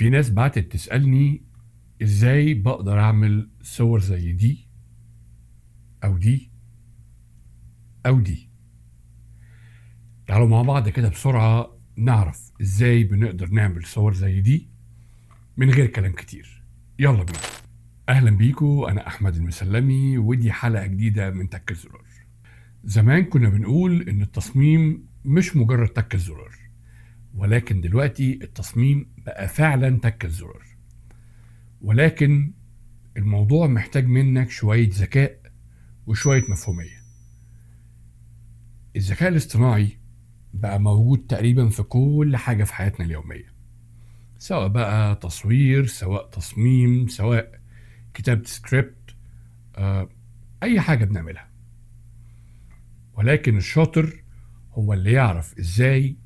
في ناس بعتت تسألني ازاي بقدر اعمل صور زي دي او دي او دي. تعالوا مع بعض كده بسرعة نعرف ازاي بنقدر نعمل صور زي دي من غير كلام كتير. يلا بينا. اهلا بيكو، انا احمد المسلمي ودي حلقة جديدة من تك الزرار. زمان كنا بنقول ان التصميم مش مجرد تك الزرار، ولكن دلوقتي التصميم بقى فعلا تك الزرار. ولكن الموضوع محتاج منك شوية ذكاء وشوية مفهومية. الذكاء الاصطناعي بقى موجود تقريبا في كل حاجة في حياتنا اليومية، سواء بقى تصوير، سواء تصميم، سواء كتابة سكريبت، أي حاجة بنعملها. ولكن الشاطر هو اللي يعرف إزاي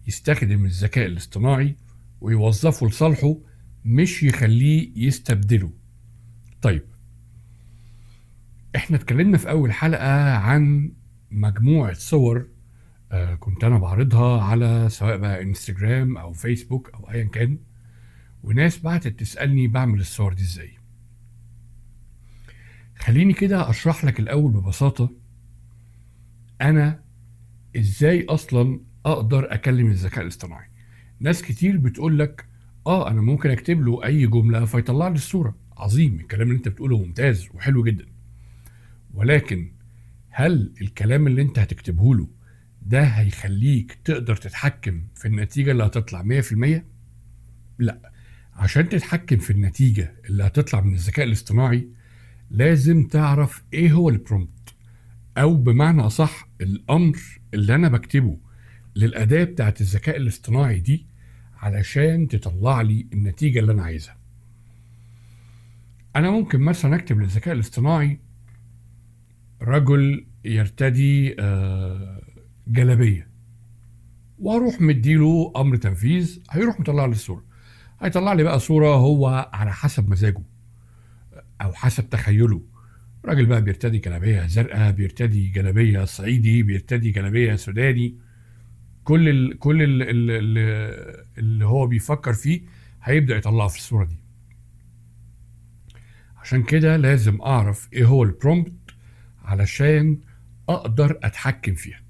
يستخدم الذكاء الاصطناعي ويوظفه لصالحه، مش يخليه يستبدله. طيب، احنا اتكلمنا في أول حلقة عن مجموعة صور كنت أنا بعرضها على سواء بقى انستجرام أو فيسبوك أو أيا كان، وناس بعتت تسألني بعمل الصور دي إزاي. خليني كده أشرح لك الأول ببساطة أنا إزاي أصلا أقدر أكلم الذكاء الاصطناعي. ناس كتير بتقول لك أنا ممكن أكتب له أي جملة فيطلع لي الصورة. عظيم، الكلام اللي أنت بتقوله ممتاز وحلو جدا، ولكن هل الكلام اللي أنت هتكتبه له ده هيخليك تقدر تتحكم في النتيجة اللي هتطلع 100%؟ لا. عشان تتحكم في النتيجة اللي هتطلع من الذكاء الاصطناعي لازم تعرف ايه هو البرومبت، او بمعنى اصح الامر اللي انا بكتبه للأداة بتاعت الذكاء الاصطناعي دي علشان تطلع لي النتيجة اللي انا عايزها. انا ممكن مثلا اكتب للذكاء الاصطناعي رجل يرتدي جلابية، واروح مديله امر تنفيذ، هيروح مطلع لي الصورة. هيطلع لي بقى صورة هو على حسب مزاجه او حسب تخيله. راجل بقى بيرتدي جلابية زرقاء، بيرتدي جلابية صعيدي، بيرتدي جلابية سوداني، كل ال كل ال ال اللي هو بيفكر فيه هيبدأ يطلعه في الصورة دي. عشان كده لازم اعرف ايه هو البرومبت علشان اقدر اتحكم فيها.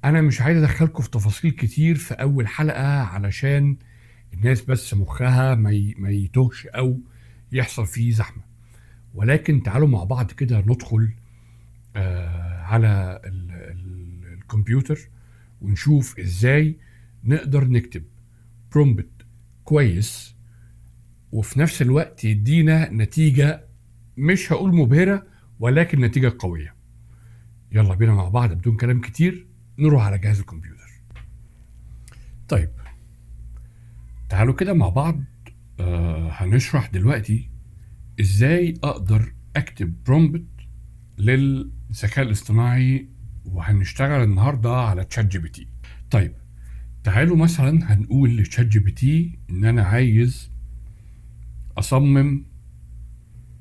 انا مش عايز ادخلكم في تفاصيل كتير في اول حلقة علشان الناس بس مخها ما يتوهش او يحصل فيه زحمة، ولكن تعالوا مع بعض كده ندخل على الكمبيوتر ونشوف ازاي نقدر نكتب prompt كويس وفي نفس الوقت يدينا نتيجة مش هقول مبهرة ولكن نتيجة قوية. يلا بينا مع بعض بدون كلام كتير نروح على جهاز الكمبيوتر. طيب تعالوا كده مع بعض، هنشرح دلوقتي ازاي اقدر اكتب prompt للذكاء الاصطناعي، وهنشتغل النهارده على ChatGPT. طيب تعالوا مثلا هنقول ل ChatGPT ان انا عايز اصمم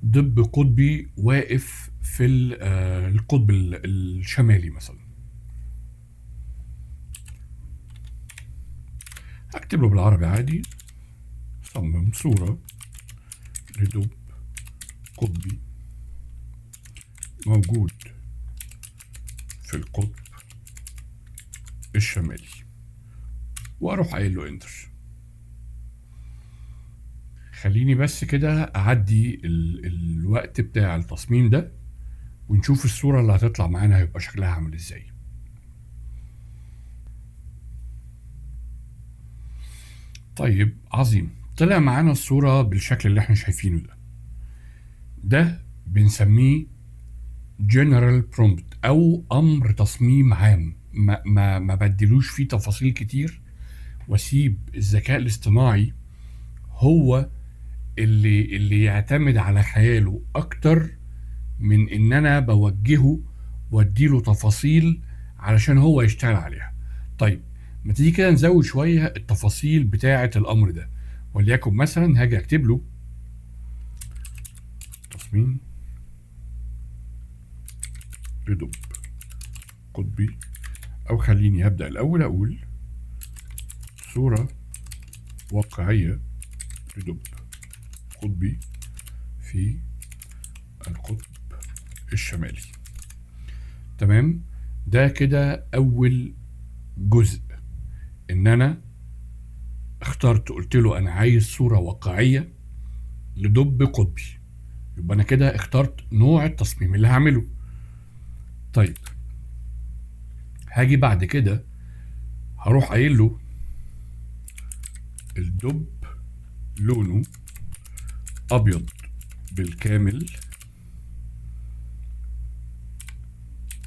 دب قطبي واقف في القطب الشمالي مثلا. هكتب له بالعربي عادي، صمم صورة لدب قطبي موجود في القطب الشمالي، واروح قايل له انتر. خليني بس كده اعدي الوقت بتاع التصميم ده ونشوف الصورة اللي هتطلع معانا هيبقى شكلها عامل ازاي. طيب عظيم، طلع معانا الصورة بالشكل اللي احنا شايفينه ده. ده بنسميه general prompt او امر تصميم عام، ما بدلوش فيه تفاصيل كتير، واسيب الذكاء الاصطناعي هو اللي يعتمد على خياله اكتر من ان انا بوجهه واديله تفاصيل علشان هو يشتغل عليها. طيب ما تيجي كده نزود شوية التفاصيل بتاعة الامر ده، وليكن مثلا هاجي اكتب له تصميم لدب قطبي، او خليني هبدأ الاول اقول صورة واقعية لدب قطبي في القطب الشمالي. تمام، ده كده اول جزء، ان انا اخترت قلت له انا عايز صورة واقعية لدب قطبي، يبقى انا كده اخترت نوع التصميم اللي هعمله. طيب هاجي بعد كده هروح قايل له الدب لونه ابيض بالكامل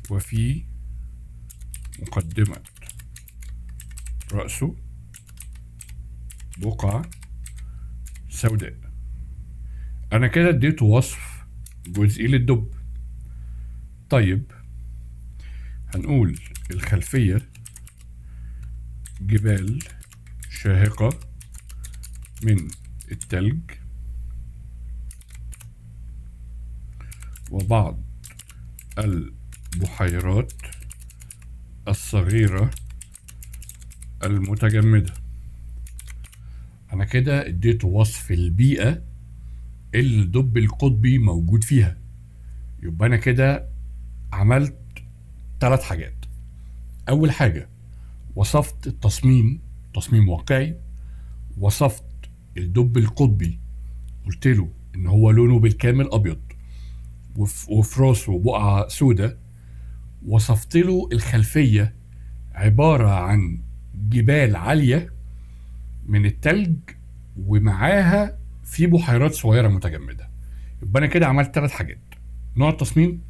وفي مقدمة رأسه بقعة سوداء. انا كده اديته وصف جزئي للدب. طيب هنقول الخلفية جبال شاهقة من التلج وبعض البحيرات الصغيرة المتجمدة. أنا كده اديته وصف البيئة اللي الدب القطبي موجود فيها. يبقى أنا كده عملت 3 حاجات. أول حاجة وصفت التصميم، تصميم واقعي، وصفت الدب القطبي قلت له إن هو لونه بالكامل أبيض وفي راسه بقعة سودة، وصفت له الخلفية عبارة عن جبال عالية من التلج ومعاها في بحيرات صغيرة متجمدة. يبقى أنا كده عملت 3 حاجات: نوع التصميم،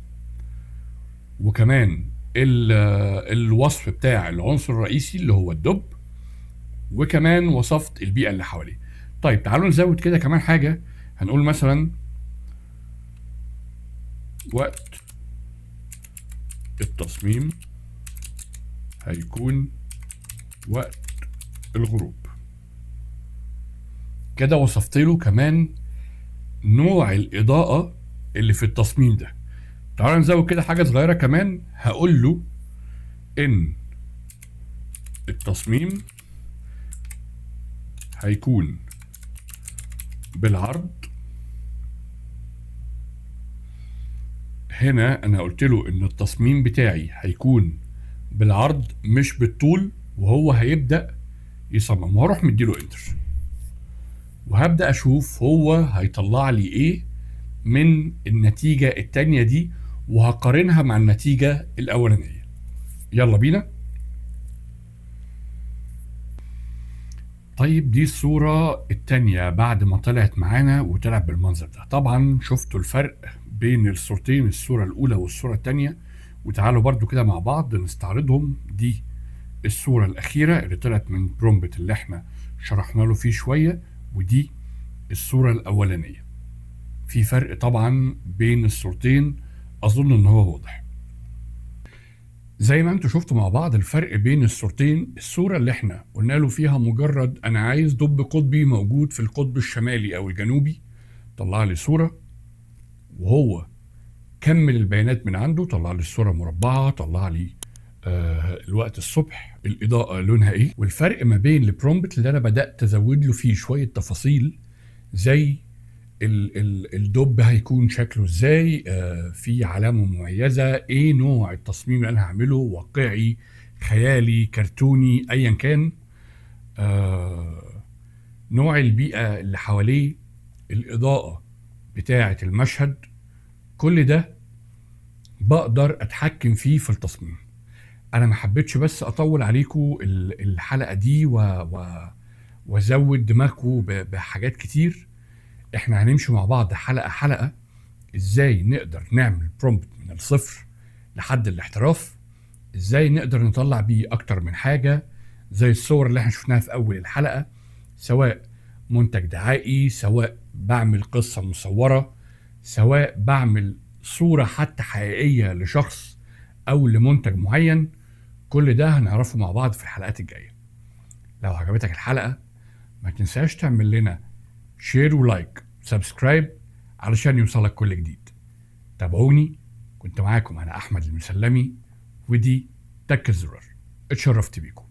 وكمان الوصف بتاع العنصر الرئيسي اللي هو الدب، وكمان وصفت البيئة اللي حواليه. طيب تعالوا نزود كده كمان حاجة، هنقول مثلا وقت التصميم هيكون وقت الغروب. كده وصفت له كمان نوع الإضاءة اللي في التصميم ده. تعالوا نزود كده حاجة صغيرة كمان، هقول له إن التصميم هيكون بالعرض. هنا أنا قلت له إن التصميم بتاعي هيكون بالعرض مش بالطول، وهو هيبدأ يصمم، وهروح مديله انتر وهبدأ أشوف هو هيطلع لي إيه من النتيجة التانية دي، وهقارنها مع النتيجة الأولانية. يلا بينا. طيب دي الصورة التانية بعد ما طلعت معانا وطلعت بالمنظر ده. طبعا شفتوا الفرق بين الصورتين، الصورة الأولى والصورة التانية، وتعالوا برضو كده مع بعض نستعرضهم. دي الصورة الأخيرة اللي طلعت من برومبت اللي احنا شرحنا له فيه شوية، ودي الصورة الأولانية. في فرق طبعا بين الصورتين، أظن إن هو واضح. زي ما انتوا شفتوا مع بعض الفرق بين الصورتين، الصورة اللي احنا قلنا له فيها مجرد أنا عايز دب قطبي موجود في القطب الشمالي أو الجنوبي، طلع لي صورة، وهو كمل البيانات من عنده، طلع لي الصورة مربعة، طلع لي الوقت الصبح، الإضاءة لونها إيه. والفرق ما بين البرومبت اللي أنا بدأت أزود له فيه شوية تفاصيل زي الدب هيكون شكله ازاي، في علامة مميزة، ايه نوع التصميم اللي انا هعمله، واقعي، خيالي، كرتوني، ايا كان، نوع البيئة اللي حواليه، الإضاءة بتاعة المشهد، كل ده بقدر اتحكم فيه في التصميم. انا ما حبيتش بس اطول عليكم الحلقة دي وازود دماغكم بحاجات كتير. احنا هنمشي مع بعض حلقة حلقة ازاي نقدر نعمل برومبت من الصفر لحد الاحتراف، ازاي نقدر نطلع بيه اكتر من حاجة زي الصور اللي احنا شفناها في اول الحلقة، سواء منتج دعائي، سواء بعمل قصة مصورة، سواء بعمل صورة حتى حقيقية لشخص او لمنتج معين. كل ده هنعرفه مع بعض في الحلقات الجاية. لو عجبتك الحلقة ما تنساش تعمل لنا share و like subscribe علشان يوصلك كل جديد. تابعوني، كنت معاكم انا احمد المسلمي، ودي تك الزرار. اتشرفت بيكم.